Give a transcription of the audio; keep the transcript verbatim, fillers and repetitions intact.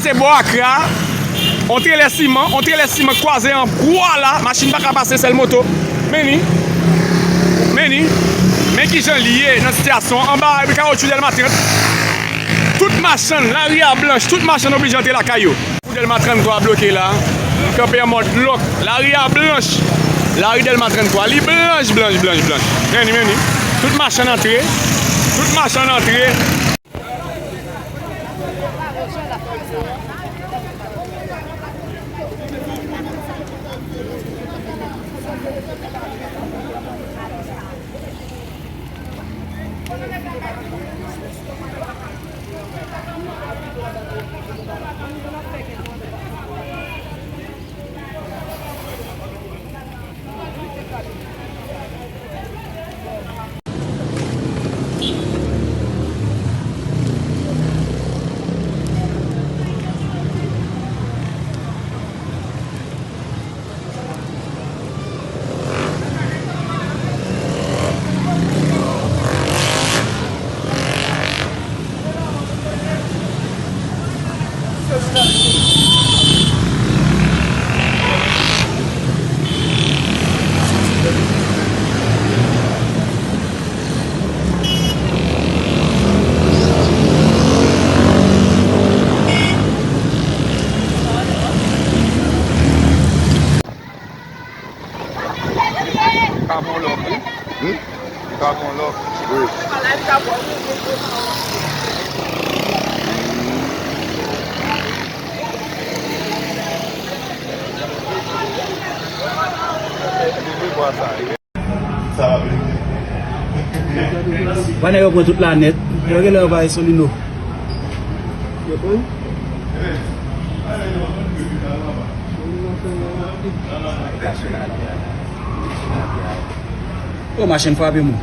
Se bò Akra, on trelè siman, on trelè siman kwaze an bwa la, machin pa ka pase, sèl moto. Men li, men li, men kijan l ye nan sitiyasyon an, anba kawotchou Dèlma trant. Tout machann, lari a blanch, tout machann oblije antre lakay yo. Pou Dèlma tranntwa bloke la, kanpe an mòd lòk, lari a blanch, lari Dèlma tranntwa, li blanch, blanch, blanch, blanch. Men li, men li, tout machann antre, tout machann antre. Ka bon lòk, wi. Hmm? Ka bon lòk. Wi. Sa va vle di. Wè nèg yo pran tout la nèt. Yo genlè yo pa e Solino. Yo pran? Yo machin frape moun.